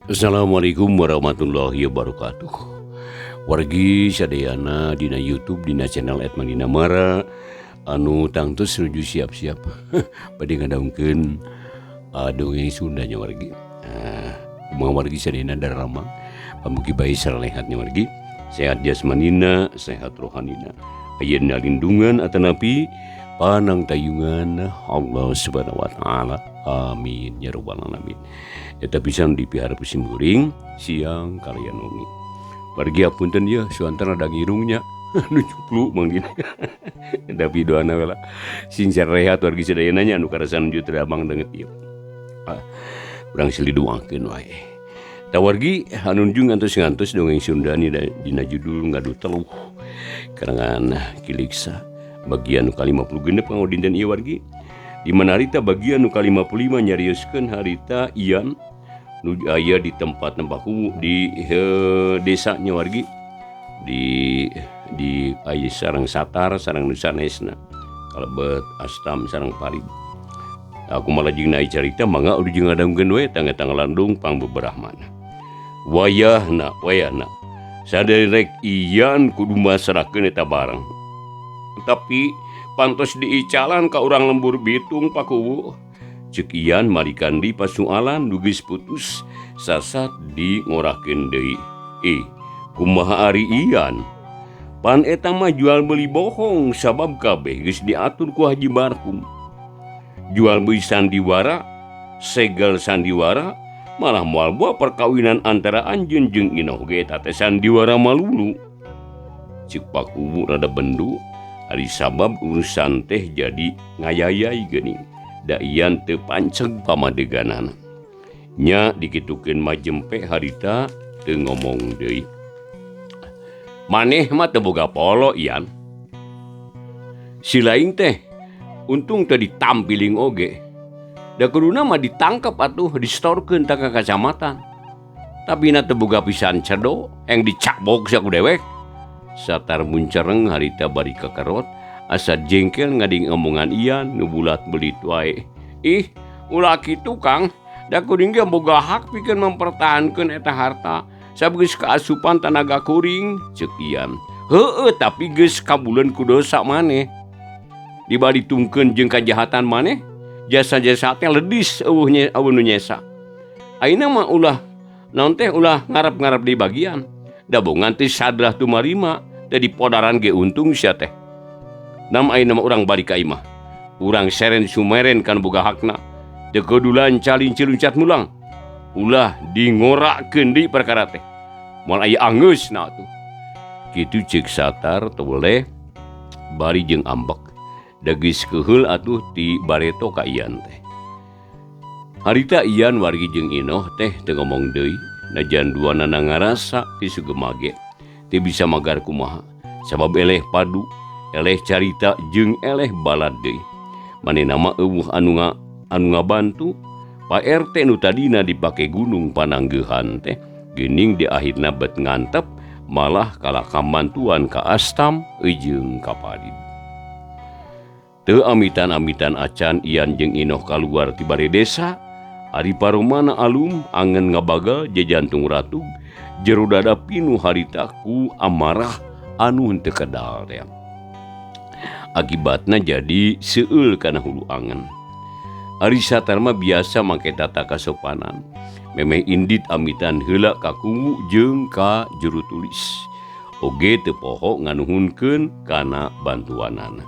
Assalamualaikum warahmatullahi wabarakatuh. Wargi sadayana dina YouTube dina channel @Mandinamara anu tangtos nuju siap-siap bade ngadangkeun dongeng Sunda nya wargi. Kumaha wargi sadayana daramang pamugi bae saralehat nya wargi. Sehat jasmanina, sehat rohanina. Ayeuna lindungan atanapi panangtayungan Allah Subhanahu wa taala. Amin ya rabbal alamin. Eta pisan dipihara ku simkuring siang kalian wengi. Wargi apunten yeuh suanten rada ngirungnya nu cuplu Mang Dina. Tapi doana we lah sing sarehat wargi sadayana nya anu karasa nuju teu damang deungeut ieu. Urang silih doakeun wae. Tah wargi anu nuju ngantos-ngantos dongeng Sunda dina judul Ngadu Teluh karangan Kiliksa bagian nu ka-56 kanggo dinten ieu wargi. Di mana harita bagian nu ka-55 nyarioskeun harita Ian nu aya di tempat nembaku di desanya wargi di aya sareng Satar sareng nu sanesna kalebet Astam sareng Parid. Aku malah jeung naik carita mangga udah jeung ngadangkeun we tangga-tangga landung pangbeberahmana. Wayahna wayahna saderek Ian kudu masrahkeun eta barang. Tapi pantos diicalan ka urang lembur Bitung Pakuwu. Ceuk Ian marikan di pasualan nu geus putus sasat di ngorakeun deui. Ih, kumaha ari Ian? Pan eta mah jual beli bohong sabab kabeh geus diatur ku Haji Barhum. Jual beli sandiwara, segel sandiwara, malah moal boa perkawinan antara anjeun jeung Inoh ge eta teh sandiwara malulu. Ceuk Pakuwu rada bendu. Ari sabab urusan teh jadi ngayayai geuning. Da Ian teu panceg pamadeganana. Nya dikitukeun mah jempe harita teu ngomong deui. Maneh mah teu boga polo Ian. Si lain teh untung teu ditampiling oge. Da kuduna mah ditangkep atuh distorkeun ta ka kacamatan. Tapi na teu boga pisan cedo yang dicabok sia ku dewek. Satar muncereng harita bari kakerot asa jengkel ngading omongan Ian nu bulat belit wae. Ih, ulah kitu Kang, da kuring ge boga hak pikeun mempertahankeun eta harta. Sabab geus kaasupan tanaga kuring, ceuk Ian. Heueuh, tapi geus kabuleun ku dosa maneh. Dibalitungkeun jeung kajahatan maneh, jasa-jasa teh ledis eueuh nya eueuh nu nyesa. Ayeuna mah ulah naon teh ulah ngarep-ngarep di bagian. Da bongan teh sadrah tumarima. Teh dipodaran ge untung sia teh. Nam ayeuna mah urang balik ka imah. Urang seren sumeren kan boga hakna. Teu kudulan calinci luncat mulang. Ulah dingorakeun deui perkara teh. Moal aya angeusna atuh. Kitu ceuk Satar teu bari jeung ambek. Da geus keuheul atuh ti bareto ka Ian teh. Harita Ian wargi jeung Inoh teh teu ngomong deui. Najan duanana ngarasa ti sugemage. Teu bisa magar kumaha sabab eleh padu, eleh carita jeung eleh balad deui. Manehna mah eueuh anu ngabantu. Pak RT nu tadina dipake gunung pananggeuhan teh geuning di akhirna bet ngantep malah kalah kamantuan ka Astam jeung ka Parid. Teu amitan-amitan acan Ian jeung Inoh kaluar ti bale desa. Ari paromana alum angen ngabagal jejantung ratug jero dada pinuh harita ku amarah anu henteu kedal teh. Akibatna jadi seueul kana hulu angen. Ari Satar mah biasa make tata kasopanan. Memeh indit amitan heula ka kuwu jeung ka juru tulis. Oge teu poho nganuhunkeun kana bantuanana.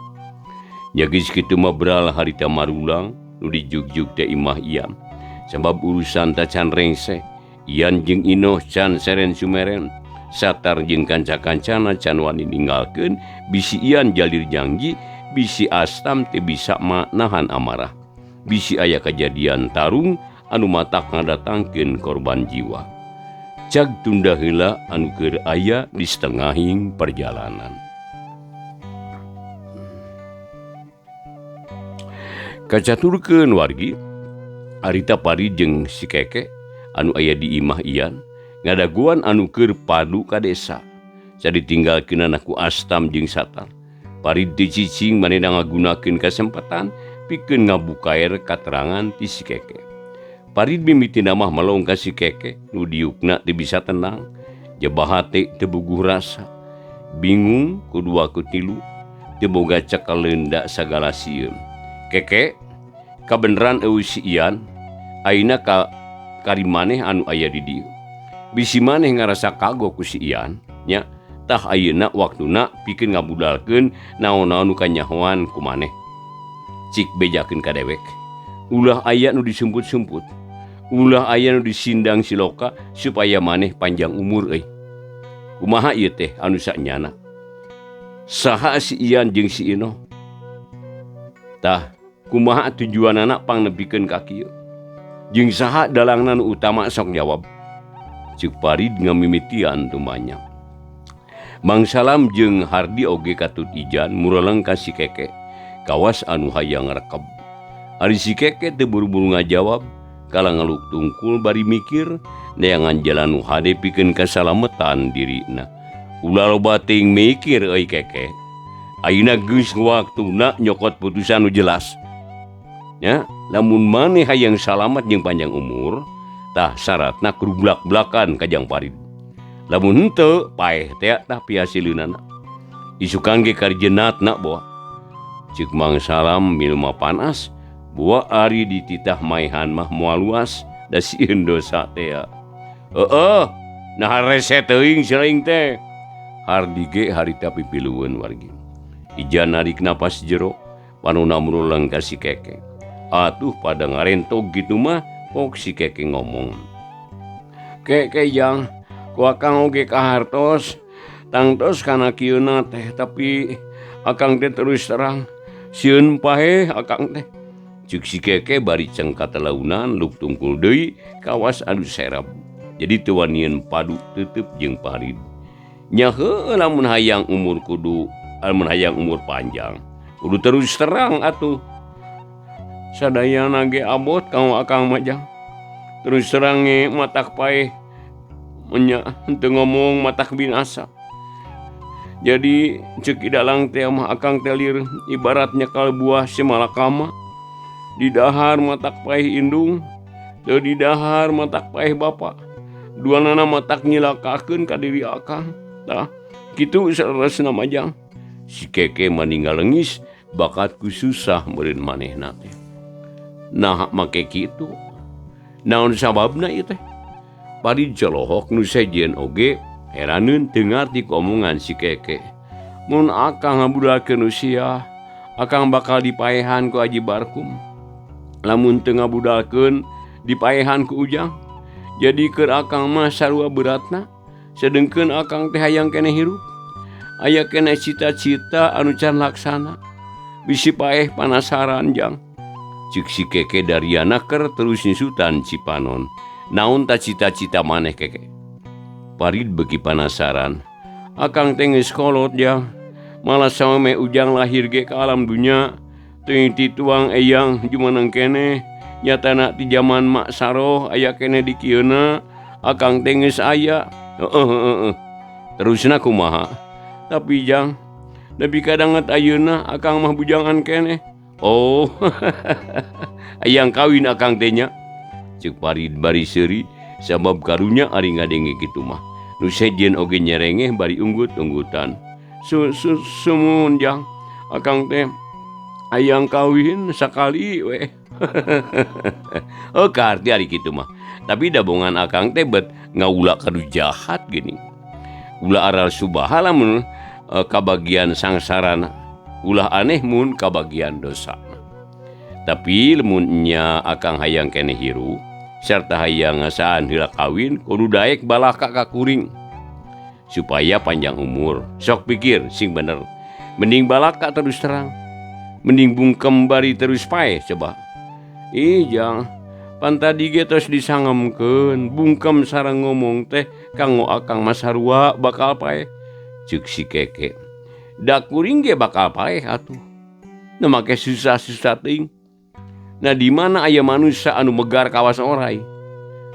Nya geus kitu mah beral harita marulang nu dijugjug teh imah Ian. Sabab urusan tacan rengse, Ian jeung Inoh can seren sumeren. Satar jeung kanca-kancana can wani ninggalkeun bisi Ian jalir janji, bisi Astam teu bisa nahan amarah. Bisi aya kajadian tarung anu matak ngadatangkeun korban jiwa. Cag tunda heula anu keur aya di setengahing perjalanan. Kacaturkeun wargi, harita Parid jeung si Keke anu aya di imah Ian ngadaguan anu keur padu ka desa. Saditinggalkeunana ku Astam jeung Satar. Parid teu cicing manehna ngagunakeun kasempatan pikeun ngabukaer katerangan ti si Keke. Parid mimitina mah melong ka si Keke nu diukna teu bisa tenang, jebah hate teu buguh rasa. Bingung ku dua ku tilu, teu boga cekeleunda sagala sieun. Keke, kabeneran eueuh si Ian, ayeuna ka kari maneh anu aya di dieu. Bisi maneh ngarasa kagok ku si Ian, nya tah ayeuna waktuna pikeun ngabudalkeun naon-naon nu kanyahoan ku maneh. Cik bejakeun ka dewek. Ulah aya nu disumput-sumput. Ulah aya nu disindang siloka supaya maneh panjang umur euy. Kumaha ieu teh anu sanyana? Saha si Ian jeung si Inoh? Tah, kumaha tujuanana pangnepikeun ka kieu? Jeung saha dalangna nu utama sok jawab? Ceuk Parid ngamimitian tumanya. Mang Salam jeung Hardi oge katut Ijan mureleng ka si Keke. Kawas anu hayang rekeb. Ari si Keke teu buru-buru ngajawab, kala ngaluk tungkul bari mikir neangan jalan nu hade pikeun kasalametan dirina. Ulah loba teuing mikir euy Keke. Ayeuna geus waktuna nyokot putusan nu jelas. Nya, lamun maneh hayang salamet jeung panjang umur, tah syaratna kudu blak-blakan ka Jang Parid. Lamun henteu paeh tea tah pihasileunana. Isukan ge karjenatna boa. Ceuk Mang Salam minum panas, boa ari dititah maehan mah moal luas da sieun dosa tea. Heueuh, nah rese teuing si laing teh. Hardi ge harita pipilueun wargi. Ijan narik napas jero, panona muruleng ka si Keke. Atuh pada ngarentog gitu mah, pok si Keke ngomong. Keke jang, ku akang oge kahartos, tangtos kana kieuna teh, tapi akang teh terus terang sieun paeh akang teh. Ceuk si Keke bari ceng katalaunan luk tungkul deui kawas anu serab. Jadi teu wanian padu tetep jeung Parid. Nya heueuh lamun hayang umur kudu, lamun hayang umur panjang, kudu terus terang atuh. Sadayana ge abot kanggo akang mah jang. Terus terang ge matak paeh nya henteu ngomong matak binasa. Jadi ceuk idalang teh mah akang teh lir ibarat nyekal buah simalakama. Didahar matak paeh indung, teu didahar matak paeh bapa. Duanana matak nyilakakeun ka diri akang. Tah, kitu saleresna mah jang. Si Keke maninggal lengis bakat ku susah meureun manehna teh. Nah make kitu. Naon sababna ieu teh? Parid colohok nu sejen oge heraneun teu ngarti ku omongan si Keke. Mun akang ngabudalkeun usia, akang bakal dipaehan ku Haji Barkum. Lamun teu ngabudalkeun dipaehan ku Ujang. Jadi keur akang mah sarua beratna, sedengkeun akang teh hayang keneh hirup. Aya keneh cita-cita anu can laksana. Bisi paeh panasaran jang. Ceuk si Keke dariana ker terus nyusutan Cipanon. Naon ta cita-cita maneh Keke? Parid beuki panasaran. Akang teh geus kolot jang. Malah sameme Ujang lahir ge ka alam dunya. Teuing tituang eyang jumeneng keneh. Nyatana ti jaman Mak Saroh aya keneh di kieuna. Akang teh geus aya. Heeh heeh heeh. Terusna kumaha? Tapi jang, nepi ka danget ayeuna akang mah bujangan keneh. Oh, hayang kawin akang teh nya. Ceuk Parid bari seuri sabab karunya ari ngadenge kitu mah. Nu sejen oge nyerengeh bari unggut-unggutan. Sumuhun jang, akang teh hayang kawin sakali we. Oh, kaharti ari kitu mah. Tapi dabongan akang teh bet ngaula kadu jahat geuning. Ulah aral subaha lamun kabagian sangsarana. Ulah aneh mun kabagian dosa. Tapi lamun nya akang hayang keneh hirup sarta hayang ngasaan heula kawin kudu daek balaka ka kuring supaya panjang umur. Sok pikir sing bener. Mending balaka terus terang, mending bungkem bari terus paeh coba. Ih jang, pan tadi ge tos disangemkeun bungkem sareng ngomong teh kanggo akang mah sarua bakal paeh. Ceuk si Keke. Da kuring ge bakal paeh atuh. Nu make susah-susah teuing. Nah di mana aya manusia anu megar kawas orai?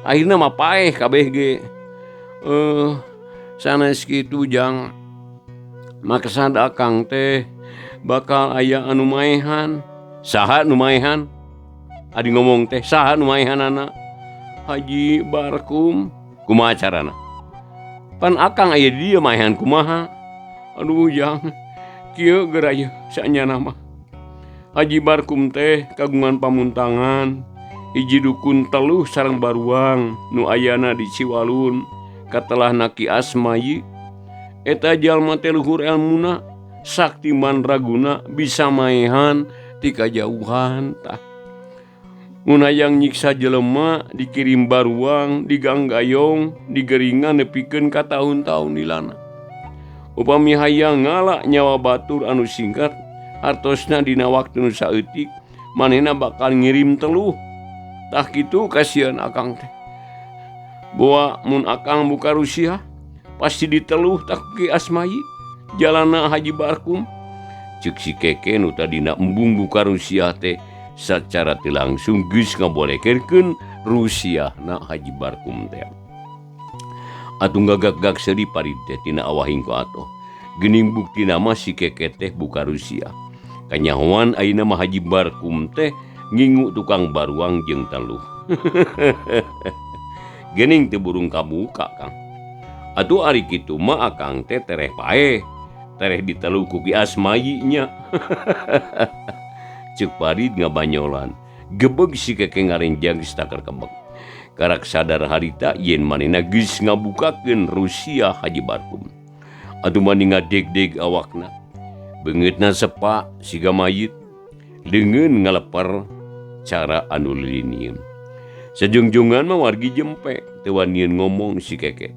Akhirna mah paeh kabeh ge. Sanes kitu jang. Maksad akang teh bakal aya anu maehan. Saha nu maehan? Adi ngomong teh saha nu maehanana? Haji Barkum. Kumaha carana? Pan akang aya di dieu maehan kumaha? Aduh jang, kieu geura ieu saenyana mah. Haji Barkum teh kagungan pamuntangan, hiji dukun teluh sareng baruang nu ayana di Ciwalun katelahna Ki Asmayi. Eta jalma teh luhur elmuna, sakti mandraguna, bisa maehan ti kajauhan tah. Mun hayang nyiksa jelema dikirim baruang, diganggayong, digeringan nepikeun ka taun-taun lilana. Upami hayang ngala nyawa batur anu singkat, hartosna dina waktu nu saeutik, manehna bakal ngirim teluh. Tah kitu kasieun akang teh. Boa mun akang buka rusiah, pasti diteluh tah ku Ki Asmayi, jalana Haji Barkum. Ceuk si Keke nu tadina embung buka rusiah teh sacara teu langsung geus ngabolekerkeun rusiahna Haji Barkum teh. Atuh ngagak-gak seuri Parid teh tina awahing ku atoh. Geuning buktina mah si Keke teh buka rusiah. Kanyahoan ayeuna mah Haji Barkum teh ngingu tukang baruang jeung teluh. Geuning teu burung kabuka Kang. Atuh ari kitu mah akang teh tereh paeh, tereh diteluh ku Ki Asmayi nya. Ceuk Parid ngabanyolan. Gebeg si Keke ngarenjang geus takar kebek. Karak sadar harita yen manehna geus ngabukakeun rusiah Haji Barkum. Atuh mani ngadeg-deg awakna. Beungeutna sepa siga mayit. Leungeun ngaleper cara anu lilinieun. Sajungjungan mah wargi jempe teu wanian ngomong si Keke.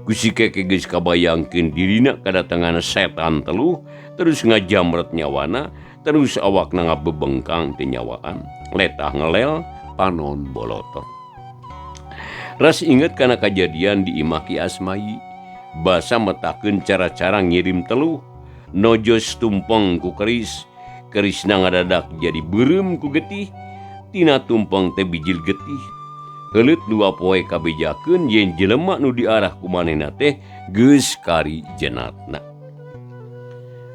Ku si Keke geus kabayangkeun dirina kadatangan setan teluh, terus ngajamret nyawana, terus awakna ngabebengkang teu nyawaan, letah ngelel, panon bolotot. Ras inget kana kajadian di imah Ki Asmayi, basa metakeun cara-cara ngirim teluh, nojos tumpeng ku keris, kerisna ngadadak jadi beureum ku getih, tina tumpeng teh bijil getih. Heuleut dua poe kabejakeun yen jelema nu diarah ku manehna teh geus kari jenatna.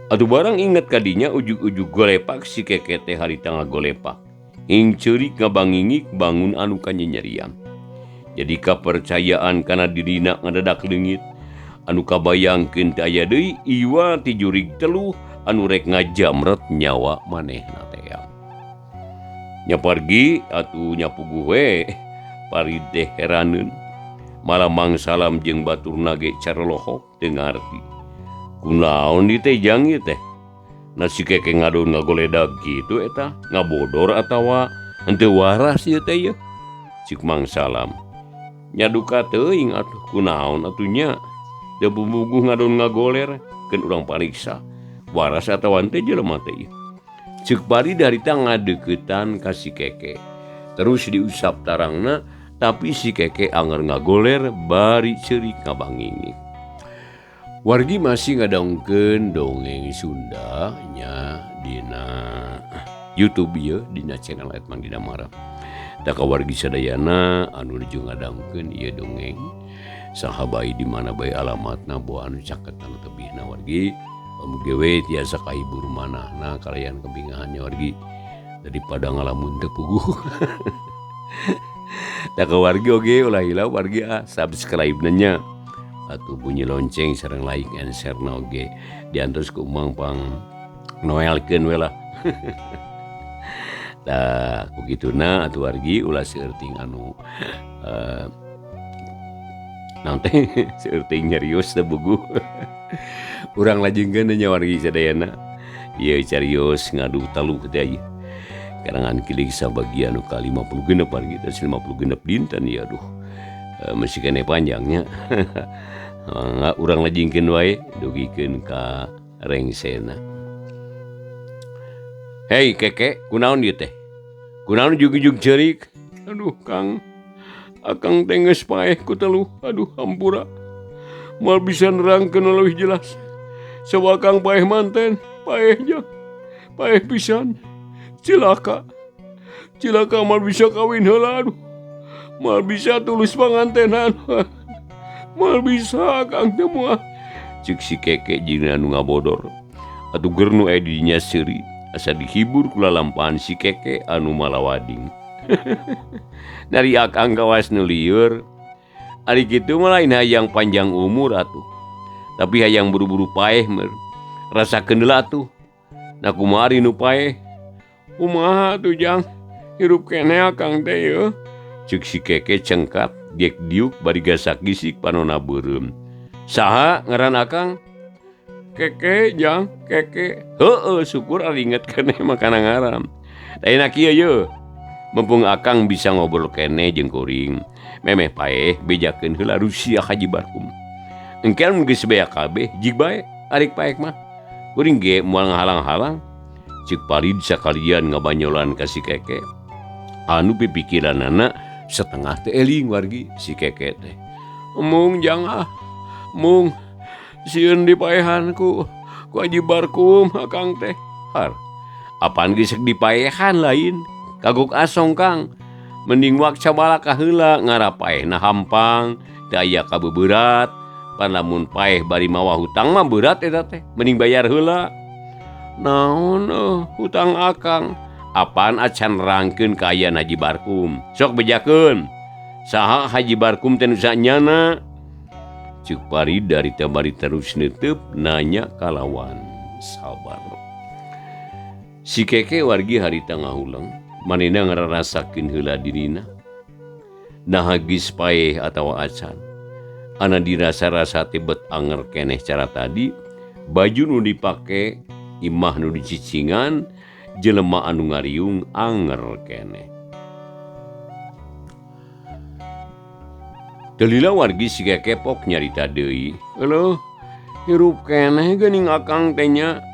Atuh barang inget kadinya ujug-ujug golepak si Keke teh harita ngagolepak. Hing ceurik ngabangingik bangun anu kanyenyerian. Jadi kapercayaan kana dirina ngadadak leungit. Anu kabayangkeun teh aya deui iwa ti jurig teluh anu rek ngajamret nyawa manehna teh. Nya pargi atuh nya puguh we Parid teh heraneun. Malah Mang Salam jeung baturna ge carelohok teu ngarti. Kunaon di teh jang ieu teh? Na si Keke ngadon ngagoledag kitu eta, ngabodor atawa henteu waras ieu teh ieu. Cik Mang Salam. Nya duka teuing atuh kunaon atuh nya. Teu bubuguh ngadon ngagoler keun urang pariksa. Waras atawa henteu jelema teh ieu. Ceuk Parid harita ngadeuketan ka si Keke. Terus diusap tarangna, tapi si Keke anger ngagoler bari ceurik ngabangingik. Wargi masih ngadongkeun dongeng Sunda nya dina YouTube ieu dina channel Edmang Dinamara. Tah ka wargi sadayana anu nuju ngadangkeun ieu dongeng saha bae di mana bae alamatna boa anu caket anu tebihna wargi. Mugi we tiasa kahibur manahna kalayan kebingahannya wargi daripada ngalamun teu puguh. Tah ka wargi oge ulah hilap wargi subscribe nya atuh bunyi lonceng sareng like and share na oge diantos ku Umang pang noelkeun we lah. Tah kukituna atuh wargi ulah seueur anu naon teh seueur teuing nyarios teu buguh. Urang lajengkeun nya wargi sadayana. Ieu carios ngaduh taluh teh ieu. Karangan kilig sabagian nu ka-56 wargi teh 56 dinten ieu aduh. Masih keneh panjangnya. Mangga urang lajengkeun wae dugikeun ka rengsena. Hei Keke, kunaon ieu teh? Kunaon ujug-ujug ceurik? Aduh Kang, akang teh geus paeh ku teluh. Aduh hampura. Moal bisa nerangkeun leuwih jelas. Sawa akang paeh manten, paeh nya. Paeh pisan. Cilaka. Cilaka moal bisa kawin heula aduh. Moal bisa tulus pangantenan. Moal bisa akang teh moal. Ceuk si Keke jeung anu ngabodor. Atuh gernu aya di dinya seuri. Asa dihibur ku lalampahan si Keke anu malawading. Dari akang kawas nu lieur. Ari kitu mah lain hayang panjang umur atuh. Tapi hayang buru-buru paeh mer. Rasakeun heula atuh. Nah kumaha ari nu paeh? Kumaha atuh Jang? Hirup keneh akang teh yeuh. Ceuk si Keke cengkat gek diuk bari gasak gisik panona beureum. Saha ngaran akang? Keke Jang, Keke. Heueuh syukur ari inget keneh mah kana ngaran. Ayeuna kieu yeuh. Mumpung akang bisa ngobrol keneh jeung kuring. Memeh paeh bejakeun heula Rusia Haji Barkum. Engke mun geus beak kabeh jig bae arik paek mah. Kuring ge moal ngahalang-halang. Ceuk Parid sakalian ngabanyolan ka si Keke. Anu pipikiranana setengah teh eling wargi si Keke teh. Mung Jang ah, mung sieun dipaehan ku Haji Barkum akang teh. Har, apaan geus dipaehan lain? Kagok asong Kang. Mending wak cabalaka heula ngarapaehna hampang, teu aya kabeuberat. Pan lamun paeh bari mawa hutang mah berat eta teh. Mending bayar heula. Naon hutang akang? Apaan acan nerangkeun kaayaan Haji Barkum? Sok bejakeun. Saha Haji Barkum teh nu sanyana? Ceuk Parid dari bari terus neuteub nanya kalawan sabar. Si Keke wargi harita ngahuleng. Manehna ngararasakeun heula dirina. Naha geus paeh atawa acan. Ana dirasa-rasa teh bet anger keneh cara tadi, baju nu dipake, imah nu dicicingan, jelema anu ngariung anger keneh. Teu lila wargi si Keke pok nyarita deui. Euleuh, hirup keneh geuning akang teh nya.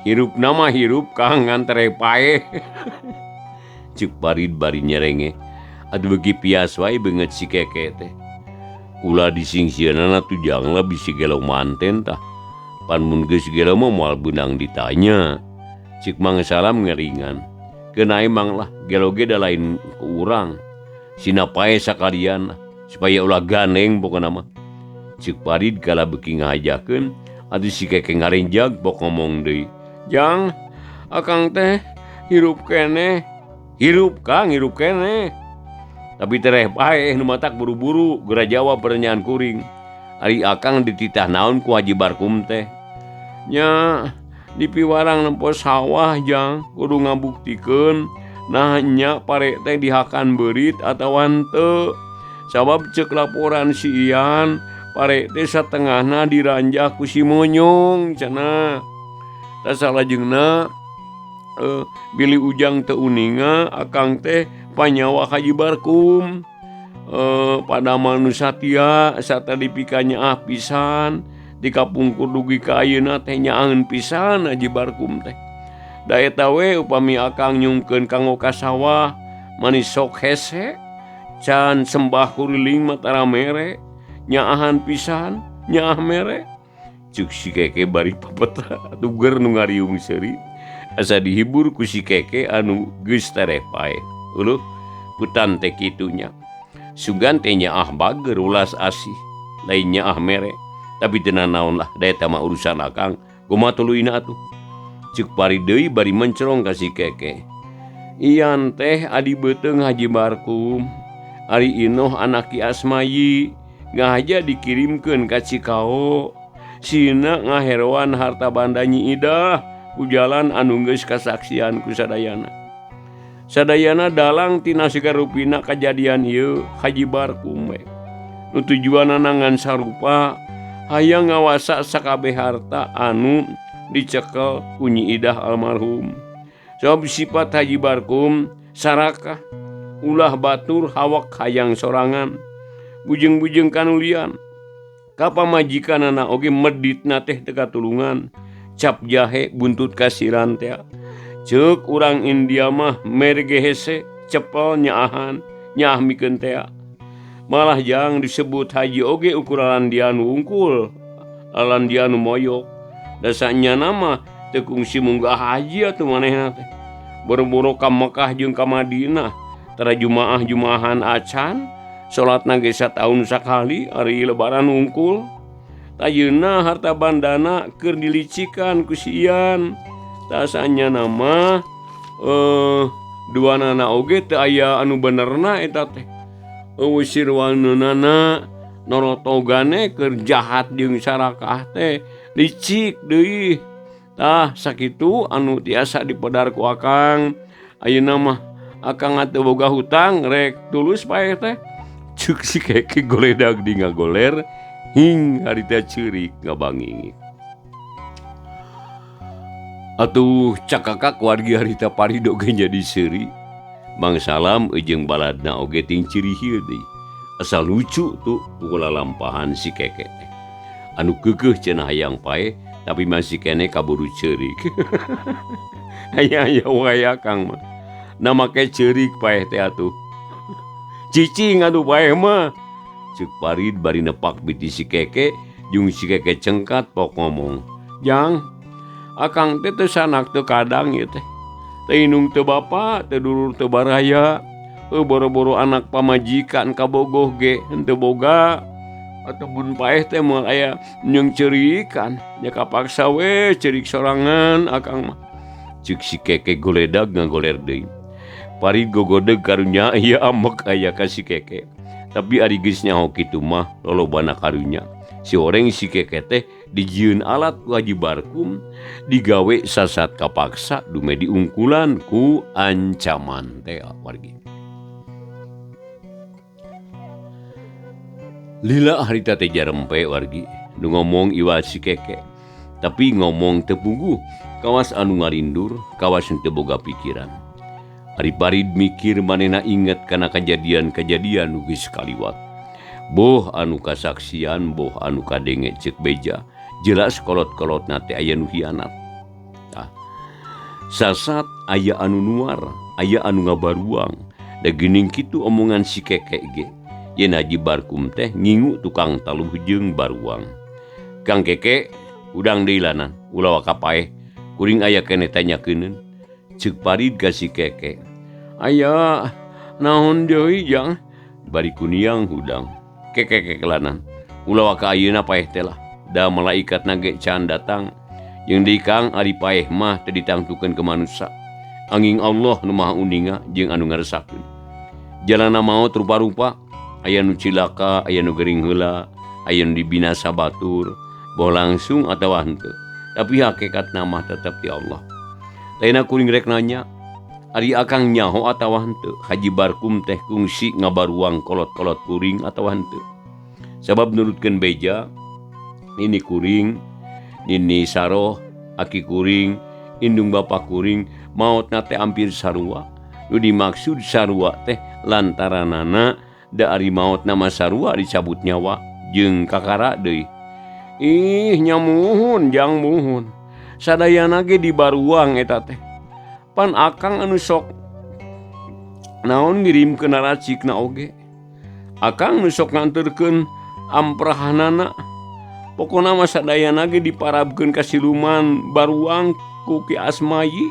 Hirup nama hirup Kang ngan tereh paeh. Ceuk Parid bari nyerenge. Aduh beuki pias wae beungeut si Keke teh. Ulah disingsieunan atuh jang lah bisi gelo manten tah. Pan mun geus gelo mah moal beunang ditanya. Ceuk Mang Salam ngeringan. Keun emang lah gelo ge da lain ku urang. Sina paeh sakalian lah supaya ulah ganeng pokona mah. Ceuk Parid kala beuki ngahajakeun atuh si Keke ngarenjag pok ngomong deui. Jang, akang teh hirup keneh. Hirup Kang, hirup keneh. Tapi tereh paeh nu matak buru-buru geura jawab pertanyaan kuring. Ari akang dititah naon ku Haji Barkum teh? Nya dipiwarang nempo sawah Jang, kudu ngabuktikeun nah nya pare teh dihakan beurit atawa henteu. Sabab ceuk laporan si Ian, pare teh satengahna diranjah ku si Monyong cenah. Tah salajengna Billy Ujang teu uninga akang teh panyawa Haji Barkum. Pada manusatia sata dipikanya ah pisan di kapungkur dugi ka ayeuna teh nyaaeun pisan Haji Barkum teh. Da eta we upami akang nyungkeun kanggo ka sawah manis sok hese can sembah kuriling mah tara mere nyaahan pisan nyaah mere. Ceuk si Keke bari papeta tuger nu ngariung seuri. Asa dihibur ku si Keke anu geus tereh paeh. Uluh putan teh kitu nya. Sugan teh nyaah bager ulas asih, lain nyaah mere. Tapi teu nanaon lah, da eta mah urusan akang. Kumaha tuluyna atuh? Ceuk Parid deui bari mencerong ka si Keke. Ian teh adi beuteung Haji Barkum. Ari Inoh anak Ki Asmayi ngahaja dikirimkeun ka Cikao. Sina ngaheroan harta banda Nyi Idah ku jalan anu geus kasaksian ku sadayana. Sadayana dalang tina sagarupina kajadian ieu Haji Barkum we. Nu tujuanana ngan sarupa hayang ngawasa sakabeh harta anu dicekel ku Nyi Idah almarhum. Sabab sifat Haji Barkum sarakah, ulah batur hawak hayang sorangan, bujeng-bujeng kanulian. Ka pamajikanana oge meditna teh teu katulungan. Cap jahe buntut kasiran teh. Ceuk urang India mah merge hese cepel nyaahan nyaah mikeun teh. Malah jang disebut haji oge ukuran dianu wungkul, alan dianu moyok. Dasanya nama teu kungsi munggah haji atuh manehna teh. Boro-boro ka Mekah jeung ka Madinah, tara jumaah-jumaahan acan, salatna ge sataun sakali ari lebaran wungkul. Ayeuna harta bandana keur dilicikan ku si Ian. Tasanya nama Duanana oge teu aya anu benerna eta teh. Eueuh sirwaneunana norotogane keur jahat jeung sarakah teh licik deui. Tah sakitu anu tiasa dipedar ku akang. Ayeuna mah akang teu boga hutang rek tulus paeh teh. Ceuk si Keke goledag di ngagoler hing harita ceurik ngabangingik. Atuh cakakak wargi harita Parid oge jadi seuri. Mang Salam jeung baladna oge ting ciri hieu deui. Asa lucu tuh pukul lalampahan si Keke teh. Anu keukeuh cenah hayang paeh tapi masih keneh kaburu ceurik. Aya-aya wae akang mah. Na make ceurik paeh teh atuh. Cicing atuh paeh mah. Ceuk Parid bari nepak biti si Keke jeung si Keke cengkat pok ngomong. Jang, akang teh teu sanak teu kadang ieu teh. Teu indung teu bapa, teu dulur teu baraya. Boro-boro anak pamajikan kabogoh ge henteu boga. Atuh mun paeh teh moal aya jeung ceurikan. Nya kapaksa we ceurik sorangan akang mah. Ceuk si Keke goledag ngagoler deui. Parid gogodeg karunya ieu ambek aya ka si Keke. Tapi ari geus nyaho kitu mah lolobana karunya. Si oreng si Keke teh dijieun alat ku Haji Barkum digawe sasat kapaksa dume diungkulan ku ancaman teh wargi. Lila harita teh jarempe wargi nu ngomong iwal si Keke. Tapi ngomong teu puguh, kawas anu ngarindur, kawas teu boga pikiran. Ari Parid mikir manehna inget kana kajadian-kajadian nu geus kaliwat. Boh anu kasaksian, boh anu kadenge ceuk beja, jelas kolot-kolotna teh aya nu hianat. Tah. Sasat aya anu nuar, aya anu ngabaruang. Da geuning kitu omongan si Keke ge. Yen Haji Barkum teh ngingu tukang taluh jeung baruang. Kang Keke udang deui lanan, ulah waka paeh. Kuring aya keneh tanyakeunun. Ceuk Parid ka si Keke. Aya naon deui jang? Bari kuniang hudang. Keke kekelanan. Ulah waka ayeuna paeh teh lah. Da malaikat na ge can datang. Jeung deui Kang ari paeh mah teu ditangtukeun ke manusa. Anging Allah nu Maha Uninga jeung anu ngaresakeun. Jalana maot rupa-rupa. Aya nu cilaka, aya nu gering heula, aya nu dibinasa batur, boh langsung atawa henteu. Tapi hakikatna mah tetep ti Allah. Lainna kuring rek nanya, ari akang nyaho atawa henteu? Haji Barkum teh kungsi ngabaruang kolot-kolot kuring atawa henteu? Sabab nurutkeun beja, nini kuring, nini saroh, aki kuring, indung bapa kuring, maotna teh hampir sarua. Nu dimaksud sarua teh lantaranana da ari maot nama sarua dicabut nyawa jeung kakara deui. Ih nyamuhun jang muhun. Sadayana ge dibaruang eta teh. Pan akang anu sok naon ngirimkeun racikna oge. Akang nu sok nganterkeun amprahanana. Pokona mah sadayana ge diparabkeun ka siluman baruang ku Ki Asmayi.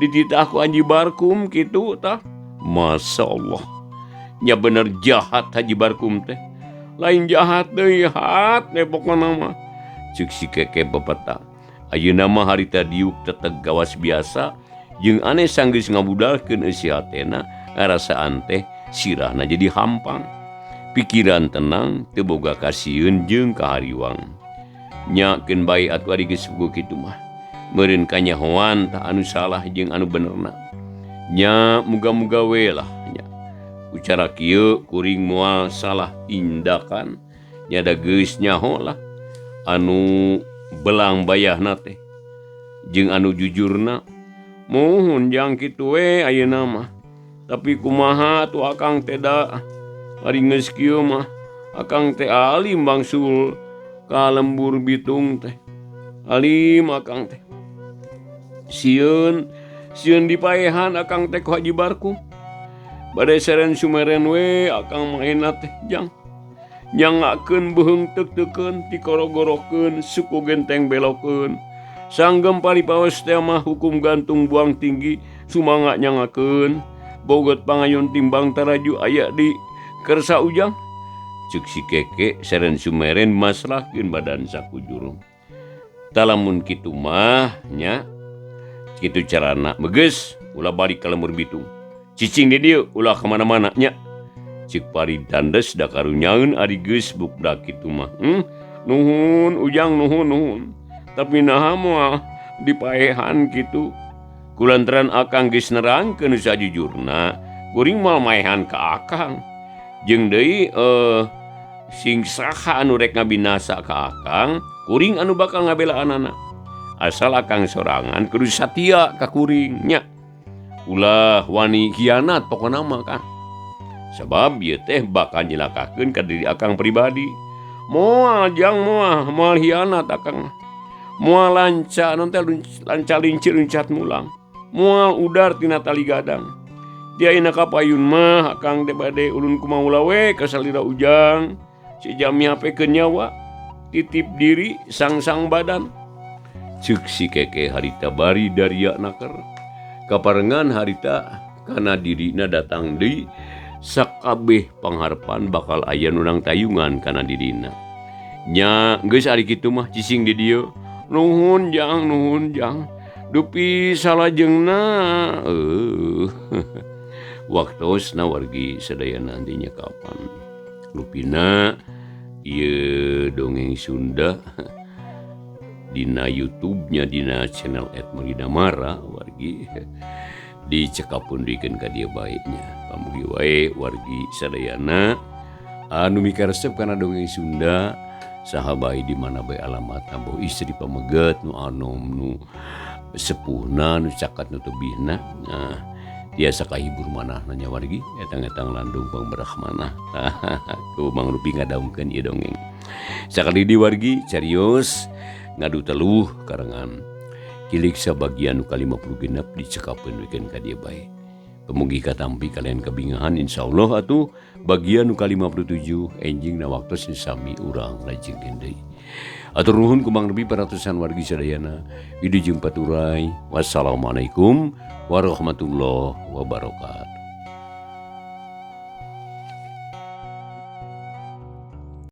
Dititah ku Haji Barkum kitu tah. Masya Allah. Nya bener jahat Haji Barkum teh. Lain jahat deui hat teh pokona mah. Ceuk si Keke bepeta. Ayeuna mah harita diuk teteg gawas biasa jeung aneh sanggeus ngabudalkeun eusi hatena ngarasaan teh sirahna jadi hampang. Pikiran tenang teu boga kasieun jeung kahariwang. Nya keun bae atuh ari geus puguh kitu mah. Meureun kanyahoan tah anu salah jeung anu benerna. Nya muga-muga we lah nya. Ucara kieu kuring moal salah tindakan. Nya da geus nyaho lah anu belang bayahna teh jeung anu jujurna. Muhun jang kitu we ayeuna mah. Tapi kumaha atuh akang teh da ari geus kieu mah akang teh alim bangsul ka lembur Bitung teh. Alim akang teh. Sieun sieun dipaehan akang teh ku Haji Barkum. Bade seren sumeren we akang maena teh jang. Nyangakeun beuheung teuk-teukeun tikorogorokeun suku genteng belokeun. Sanggem paripaos teh mah hukum gantung buang tinggi sumangga nyangakeun. Bogot pangayun timbang taraju aya di kersa ujang. Ceuk si Keke seren sumeren masrahkeun badan sakujur. Talamun kitu mah nya kitu carana begeus ulah balik ka lembur Bitung. Cicing di dieu ulah ka mana-mana nya. Cik Parid tandes da karunyaeun ari geus bukdak kitu mah. Nuhun Ujang nuhun nuhun. Tapi naha moal dipaehan kitu. Kulantaran akang geus nerangkeun nu sajujurna, kuring moal maehan ka akang. Jeung deui sing saha anu rek ngabinasa ka akang, kuring anu bakal ngabelaanana. Asal akang sorangan kudu satia ka kuring nya. Ulah wani khianat pokona mah kah. Sabab ieu teh bakal nyilakakeun ka diri akang pribadi. Moal jang moal, moal hianat akang. Moal lanca non teh lanca lincir luncat mulang. Moal udar tina tali gadang. Ti ayeuna ka payun mah akang teh bade ulun kumaha we ka salira Ujang. Si jami hapekeun nyawa, titip diri sang-sang badan. Ceuk si Keke harita bari daria naker. Kaparengan harita kana dirina datang deui sakabeh pangharepan bakal aya nu nang tayungan kana dirina. Nya geus ari kitu mah cicing di dieu. Nuhun jang, nuhun jang. Dupi salajengna. Waktosna wargi sadayana nantinya kapan. Lupina ieu dongeng Sunda dina YouTube-nya dina channel @Mangidamara wargi dicekapun dikeun ka dieu bae nya. Pamugi wae wargi sadayana anu mikaresep kana dongeng Sunda saha bae di mana bae alamatna boh istri pameget nu anom nu sepuhna nu cakat nu tebihna. Nah, tiasa kahibur manahna nya wargi etang-etang landung pangberahmanah. Ku Mang Rupi ngadaungkeun ieu dongeng. Sakali di wargi carios ngadu teluh karangan kilik sabagian nu ka-56 dicekapeun wikeun ka dieu bae. Pemugi katampi kalian kabingahan insyaallah atuh bagian nu ka-57 enjing na waktos sami urang lajengkeun deui. Atur nuhun ku Mang Rupi paratusan wargi sadayana. Wilujeng paturay. Wassalamualaikum warahmatullahi wabarakatuh.